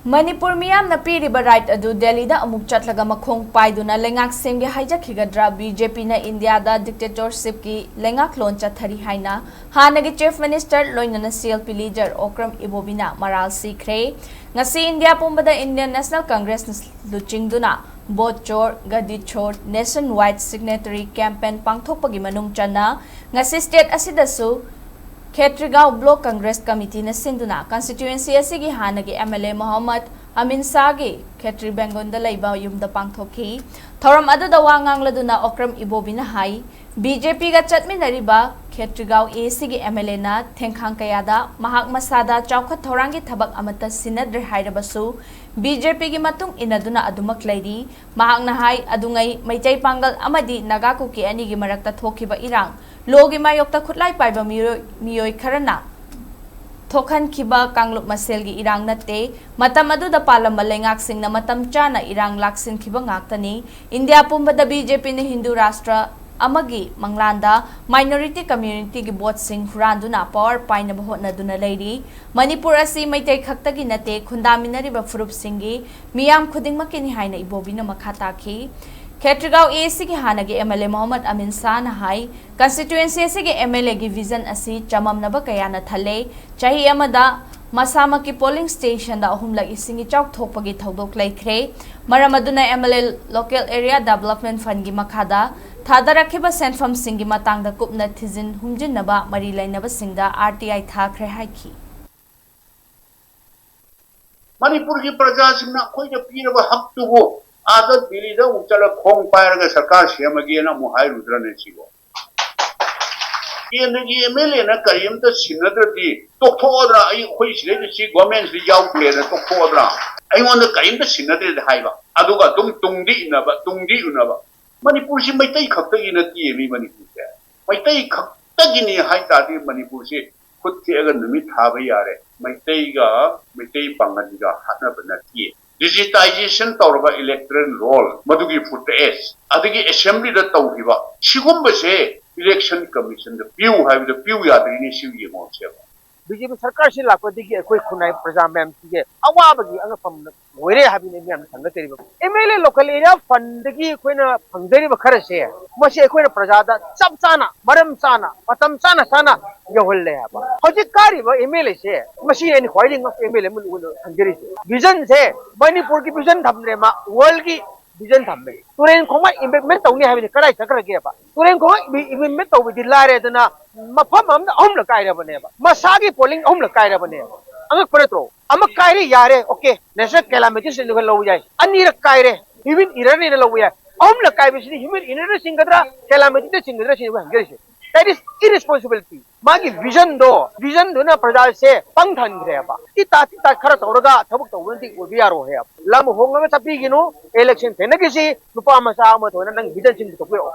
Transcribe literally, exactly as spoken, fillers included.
ꯃꯅꯤꯄꯨꯔ ꯃꯤꯌꯥꯝꯅ ꯄꯤꯔꯤꯕ ꯔꯥꯏꯠ ꯑꯗꯨ ꯗꯦꯜꯂꯤꯗ ꯑꯃꯨꯛ ꯆꯠꯂꯒ ꯃꯈꯣꯡ ꯄꯥꯏꯗꯨꯅ ꯂꯩꯉꯥꯛ ꯁꯦꯝꯒꯦ ꯍꯥꯏꯖꯈꯤꯒꯗ꯭ꯔꯥ? ꯕꯤ ꯖꯦ ꯄꯤꯅ ꯏꯟꯗꯤꯌꯥꯗ ꯗꯤꯛꯇꯦꯇꯣꯔꯁꯤꯞꯀꯤ ꯂꯩꯉꯥꯛꯂꯣꯟ ꯆꯠꯊꯔꯤ ꯍꯥꯏꯅ ꯍꯥꯟꯅꯒꯤ ꯆꯤꯐ ꯃꯤꯅꯤꯁꯇꯔ ꯂꯣꯏꯅꯅ C L P leader Okram ꯏꯕꯣꯕꯤꯅ ꯃꯔꯥꯜ ꯁꯤꯈ꯭ꯔꯦ꯫ ꯉꯁꯤ ꯏꯟꯗꯤꯌꯥ ꯄꯨꯝꯕꯗ ꯏꯟꯗꯤꯌꯟ ꯅꯦꯁꯅꯦꯜ ꯀꯪꯒ꯭ꯔꯦꯁꯅ ꯂꯨꯆꯤꯡꯗꯨꯅ ꯚꯣꯠ ꯆꯣꯔ, ꯒꯗꯤ ꯆꯣꯔ, ꯅꯦꯁꯟ ꯋꯥꯏꯗ ꯁꯤꯒꯅꯦꯇꯔꯤ ꯀꯦꯝꯄꯦꯟ ꯄꯥꯡꯊꯣꯛꯄꯒꯤ ꯃꯅꯨꯡ ꯆꯟꯅ ꯉꯁꯤ ꯁ꯭ꯇꯦꯠ ꯑꯁꯤꯗꯁꯨ ꯈꯦꯇ꯭ꯔꯤꯒꯥꯎ ꯕ꯭ꯂꯣꯛ ꯀꯪꯒ꯭ꯔꯦꯁ ꯀꯃꯤꯇꯤꯅ ꯁꯤꯟꯗꯨꯅ ꯀꯟꯁꯇꯤꯇ꯭ꯋꯨꯌꯦꯟꯁꯤ ꯑꯁꯤꯒꯤ ꯍꯥꯟꯅꯒꯤ ꯑꯦꯝ ꯑꯦꯜ ꯑꯦ ꯃꯣꯍꯝꯃꯗ ꯑꯃꯤꯟ ꯁꯥꯍꯒꯤ ꯈꯦꯇ꯭ꯔꯤ ꯕꯦꯡꯒꯣꯟꯗ ꯂꯩꯕ ꯌꯨꯝꯗ ꯄꯥꯡꯊꯣꯛꯈꯤ꯫ ꯊꯧꯔꯝ ꯑꯗꯨꯗ ꯋꯥ ꯉꯥꯡꯂꯗꯨꯅ ꯑꯣꯀ꯭ꯔꯝ ꯏꯕꯣꯕꯤꯅ ꯍꯥꯏ, ꯕꯤ ꯖꯦ ꯄꯤꯒ ꯆꯠꯃꯤꯟꯅꯔꯤꯕ ꯈꯦꯇ꯭ꯔꯤꯒꯥꯎ ꯑꯦ ꯁꯤꯒꯤ ꯑꯦꯝ ꯑꯦꯜ ꯑꯦꯅ ꯊꯦꯡꯈꯥꯡ ꯀꯌꯥꯗ ꯃꯍꯥꯛ ꯃꯁꯥꯗ ꯆꯥꯎꯈꯠ ꯊꯧꯔꯥꯡꯒꯤ ꯊꯕꯛ ꯑꯃꯠꯇ ꯁꯤꯟꯅꯗ꯭ꯔꯦ ꯍꯥꯏꯔꯕꯁꯨ, ꯕꯤ ꯖꯦ ꯄꯤꯒꯤ ꯃꯇꯨꯡ ꯏꯟꯅꯗꯨꯅ ꯑꯗꯨꯃꯛ ꯂꯩꯔꯤ꯫ ꯃꯍꯥꯛꯅ ꯍꯥꯏ, ꯑꯗꯨꯉꯩ ꯃꯩꯇꯩ ꯄꯥꯡꯒꯜ ꯑꯃꯗꯤ ꯅꯥꯒꯥ ꯀꯨꯀꯤ ꯑꯅꯤꯒꯤ ꯃꯔꯛꯇ ꯊꯣꯛꯈꯤꯕ ꯏꯔꯥꯡ, ꯂꯣꯒꯤ ꯃꯥꯌꯣꯛꯇ ꯈꯨꯠꯂꯥꯏ ꯄꯥꯏꯕ ꯃꯤꯑꯣꯏ, ꯃꯤꯑꯣꯏ ꯈꯔꯅ ꯊꯣꯛꯍꯟꯈꯤꯕ ꯀꯥꯡꯂꯨꯞ ꯃꯁꯦꯜꯒꯤ ꯏꯔꯥꯡ ꯅꯠꯇꯦ꯫ ꯃꯇꯝ ꯑꯗꯨꯗ ꯄꯥꯜꯂꯝꯕ ꯂꯩꯉꯥꯛꯁꯤꯡꯅ ꯃꯇꯝ ꯆꯥꯅ ꯏꯔꯥꯡ ꯂꯥꯛꯁꯤꯟꯈꯤꯕ ꯉꯥꯛꯇꯅꯤ꯫ ꯏꯟꯗꯤꯌꯥ ꯄꯨꯝꯕꯗ ꯕꯤ ꯖꯦ ꯄꯤꯅ ꯍꯤꯟꯗꯨ ꯔꯥꯁꯇ꯭ꯔ ꯑꯃꯒꯤ ꯃꯪꯂꯥꯟꯗ ꯃꯥꯏꯅꯣꯔꯤꯇꯤ ꯀꯝꯃ꯭ꯌꯨꯅꯤꯇꯤꯒꯤ ꯚꯣꯠꯁꯤꯡ ꯍꯨꯔꯥꯟꯗꯨꯅ ꯄꯥꯋꯔ ꯄꯥꯏꯅꯕ ꯍꯣꯠꯅꯗꯨꯅ ꯂꯩꯔꯤ꯫ ꯃꯅꯤꯄꯨꯔ ꯑꯁꯤ ꯃꯩꯇꯩ ꯈꯛꯇꯒꯤ ꯅꯠꯇꯦ, ꯈꯨꯟꯗꯥꯃꯤꯟꯅꯔꯤꯕ ꯐꯨꯔꯨꯞꯁꯤꯡꯒꯤ ꯃꯤꯌꯥꯝ ꯈꯨꯗꯤꯡꯃꯛꯀꯤꯅꯤ ꯍꯥꯏꯅ ꯏꯕꯣꯕꯤꯅ ꯃꯈꯥ ꯇꯥꯈꯤ꯫ ꯈꯦꯇ꯭ꯔꯤꯒꯥꯎ ꯑꯦ ꯁꯤꯒꯤ ꯍꯥꯟꯅꯒꯤ ꯑꯦꯝ ꯑꯦꯜ ꯑꯦ ꯃꯣꯍꯝꯃꯗ ꯑꯃꯤꯟ ꯁꯥꯍꯅ ꯍꯥꯏ, ꯀꯟꯁꯇꯤꯇ꯭ꯋꯨꯌꯦꯟꯁꯤ ꯑꯁꯤꯒꯤ ꯑꯦꯝ ꯑꯦꯜ ꯑꯦꯒꯤ ꯚꯤꯖꯟ ꯑꯁꯤ ꯆꯃꯝꯅꯕ ꯀꯌꯥꯅ ꯊꯜꯂꯦ꯫ ꯆꯍꯤ ꯑꯃꯗ ꯃꯁꯥꯃꯛꯀꯤ ꯄꯣꯂꯤꯡ ꯁ꯭ꯇꯦꯁꯟꯗ ꯑꯍꯨꯝꯂꯛ ꯏꯁꯤꯡ ꯏꯆꯥꯎ ꯊꯣꯛꯄꯒꯤ ꯊꯧꯗꯣꯛ ꯂꯩꯈ꯭ꯔꯦ꯫ ꯃꯔꯝ ꯑꯗꯨꯅ M L A local area development ꯐꯟꯒꯤ ꯃꯈꯥꯗ ꯊꯥꯗꯔꯛꯈꯤꯕ ꯁꯦꯟꯐꯝꯁꯤꯡꯒꯤ ꯃꯇꯥꯡꯗ ꯀꯨꯞꯅ ꯊꯤꯖꯤꯟ ꯍꯨꯝꯖꯤꯟꯅꯕ ꯃꯔꯤ ꯂꯩꯅꯕꯁꯤꯡꯗ ꯑꯥꯔ ꯇꯤ ꯑꯥꯏ ꯊꯥꯈ꯭ꯔꯦ ꯍꯥꯏꯈꯤ꯫ ꯃꯅꯤꯄꯨꯔꯒꯤ ꯄ꯭ꯔꯖꯥꯁꯤꯡꯅ ꯑꯩꯈꯣꯏꯗ ꯄꯤꯔꯕ ꯍꯛꯇꯨꯕꯨ ꯑꯥꯗ ꯗꯤꯜꯂꯤꯗ ꯑꯃꯨꯛ ꯆꯠꯂ ꯈꯣꯡ ꯄꯥꯏꯔꯒ ꯁꯔꯀꯥꯔ ꯁꯦꯝꯃꯒꯦꯅ ꯑꯃꯨꯛ ꯍꯥꯏꯔꯨꯗ꯭ꯔꯅꯦ ꯁꯤꯕꯣ? ꯀꯦꯟꯗ꯭ꯔꯒꯤ ꯑꯦꯝ ꯑꯦꯜ ꯑꯦꯅ ꯀꯔꯤꯝꯇ ꯁꯤꯟꯅꯗ꯭ꯔꯗꯤ ꯇꯣꯛꯊꯣꯛꯑꯗ꯭ꯔꯥ? ꯑꯩ, ꯑꯩꯈꯣꯏ ꯁꯤꯗꯩꯗ ꯁꯤ ꯒꯣꯔꯃꯦꯟꯁꯤꯗ ꯌꯥꯎꯗ꯭ꯔꯦꯅ ꯇꯣꯛꯊꯣꯛꯑꯗ꯭ꯔꯥ? ꯑꯩꯉꯣꯟꯗ ꯀꯔꯤꯝꯇ ꯁꯤꯟꯅꯗ꯭ꯔꯦꯗꯤ ꯍꯥꯏꯕ, ꯑꯗꯨꯒ ꯑꯗꯨꯝ ꯇꯨꯡꯗꯤ ꯏꯟꯅꯕ, ꯇꯨꯡꯗꯤ ꯏꯟꯅꯕ꯫ ꯃꯅꯤꯄꯨꯔꯁꯤ ꯃꯩꯇꯩ ꯈꯛꯇꯒꯤ ꯅꯠꯇꯦ ꯃꯤ ꯃꯅꯤꯄꯨꯔꯁꯦ꯫ ꯃꯩꯇꯩ ꯈꯛꯇꯒꯤꯅꯤ ꯍꯥꯏ ꯇꯥꯔꯗꯤ ꯃꯅꯤꯄꯨꯔꯁꯤ ꯈꯨꯠ ꯊꯦꯛꯑꯒ ꯅꯨꯃꯤꯠ ꯊꯥꯕ ꯌꯥꯔꯦ꯫ ꯃꯩꯇꯩꯒ ꯃꯩꯇꯩ ꯄꯥꯡꯒꯜꯒ ꯍꯥꯠꯅꯕ ꯅꯠꯇꯦ꯫ ꯗꯤꯖꯤꯇꯥꯏꯖꯦꯁꯟ ꯇꯧꯔꯕ ꯏꯂꯦꯛꯇꯔꯦꯜ ꯔꯣꯜ, ꯃꯗꯨꯒꯤ ꯐꯨꯇꯦꯖ, ꯑꯗꯒꯤ ꯑꯦꯁꯦꯝꯕ꯭ꯂꯤꯗ ꯇꯧꯈꯤꯕ ꯁꯤꯒꯨꯝꯕꯁꯦ ꯏꯂꯦꯛꯁꯟ ꯀꯃꯤꯁꯟꯗ ꯄꯤꯌꯨ ꯍꯥꯏꯕꯗ ꯄꯤꯌꯨ ꯌꯥꯗ꯭ꯔꯤꯅꯦ꯫ ꯁꯤ ꯌꯦꯡꯉꯣꯁꯦꯕ꯫ ꯕꯤ ꯖꯦ ꯄꯤ ꯁꯔꯀꯥꯔꯁꯤ ꯂꯥꯛꯄꯗꯒꯤ ꯑꯩꯈꯣꯏ ꯈꯨꯟꯅꯥꯏ ꯄ꯭ꯔꯖꯥ ꯃꯌꯥꯝꯁꯤꯡꯁꯦ ꯑꯋꯥꯕꯒꯤ ꯑꯉꯛꯐꯝ ꯑꯣꯏꯔꯦ ꯍꯥꯏꯕꯅꯤ ꯃꯌꯥꯝꯅ ꯊꯥꯡꯒꯠꯆꯔꯤꯕ꯫ M L A local area fundꯗꯒꯤ ꯑꯩꯈꯣꯏꯅ ꯐꯪꯖꯔꯤꯕ ꯈꯔꯁꯦ, ꯃꯁꯤ ꯑꯩꯈꯣꯏꯅ ꯄ꯭ꯔꯖꯥꯗ ꯆꯞ ꯆꯥꯅ, ꯃꯔꯝ ꯆꯥꯅ, ꯃꯇꯝ ꯆꯥꯅ ꯆꯥꯅ ꯌꯧꯍꯜꯂꯦ ꯍꯥꯏꯕ꯫ ꯍꯧꯖꯤꯛ ꯀꯥꯔꯤꯕ ꯑꯦꯝ ꯑꯦꯜ ꯑꯦꯁꯦ, ꯃꯁꯤ ꯑꯩꯅ ꯈ꯭ꯋꯥꯏꯗꯒꯤ ꯉꯛꯄ ꯑꯦꯝ ꯑꯦꯜ ꯑꯦ ꯑꯃ ꯑꯣꯏꯅ ꯈꯟꯖꯔꯤꯁꯦ꯫ ꯚꯤꯖꯟꯁꯦ, ꯃꯅꯤꯄꯨꯔꯒꯤ ꯚꯤꯖꯟ ꯊꯝꯗ꯭ꯔꯦ, ꯃꯥ ꯋꯥꯔꯜꯒꯤ ꯚꯤꯖꯟ ꯊꯝꯃꯦ꯫ ꯇꯨꯔꯦꯟ ꯈꯣꯡꯕꯥꯟ ꯏꯝꯄ꯭ꯔꯨꯚꯃꯦꯟ ꯇꯧꯅꯤ ꯍꯥꯏꯕꯅꯤ, ꯀꯗꯥꯏ ꯆꯠꯈ꯭ꯔꯒꯦꯕ? ꯇꯨꯔꯦꯟ ꯈꯣꯡꯕꯥꯟ ꯏꯝꯄ꯭ꯔꯨꯚꯃꯦꯟ ꯇꯧꯕꯗꯤ ꯂꯥꯏꯔꯦꯗꯅ, ꯃꯐꯝ ꯑꯃꯗ ꯑꯍꯨꯝꯂꯛ ꯀꯥꯏꯔꯕꯅꯦꯕ꯫ ꯃꯁꯥꯒꯤ ꯄꯣꯂꯤꯡ ꯑꯍꯨꯝꯂꯛ ꯀꯥꯏꯔꯕꯅꯦꯕ꯫ ꯑꯉꯛꯄ ꯅꯠꯇ꯭ꯔꯣ? ꯑꯃ ꯀꯥꯏꯔꯦ, ꯌꯥꯔꯦ, okay, natural calamity ꯁꯤꯡꯗꯨꯒ ꯂꯧꯕ ꯌꯥꯏ꯫ ꯑꯅꯤꯔꯛ ꯀꯥꯏꯔꯦ, human errorꯅꯦꯅ ꯂꯧꯕ ꯌꯥꯏ꯫ ꯑꯍꯨꯝꯂꯛ ꯀꯥꯏꯕꯁꯤꯗꯤ human errorꯅ ꯆꯤꯡꯒꯗ꯭ꯔꯥ, calamityꯅ ꯆꯤꯡꯒꯗ꯭ꯔꯥ ꯁꯤꯅꯤ ꯑꯩꯈꯣꯏ ꯍꯪꯖꯔꯤꯁꯦ꯫ That is irresponsibility꯫ ꯃꯥꯒꯤ visionꯗꯣ, visionꯗꯨꯅ ꯄ꯭ꯔꯖꯥꯁꯦ ꯄꯪꯊꯍꯟꯈ꯭ꯔꯦꯕ꯫ ꯇꯤꯇꯥ ꯇꯤꯇꯥ ꯈꯔ ꯇꯧꯔꯒ ꯊꯕꯛ ꯇꯧꯕꯅꯗꯤ ꯑꯣꯏꯕ ꯌꯥꯔꯣꯏ ꯍꯥꯏꯕ꯫ ꯂꯝ ꯍꯣꯡꯂꯒ ꯆꯠꯄꯤꯒꯅꯨ, election ꯊꯦꯡꯅꯈꯤꯁꯤ, ꯅꯨꯄꯥ ꯃꯆꯥ ꯑꯃ ꯊꯣꯛꯅ ꯅꯪ visionꯁꯤꯡ ꯄꯨꯊꯣꯛꯄꯤꯔꯛꯑꯣ꯫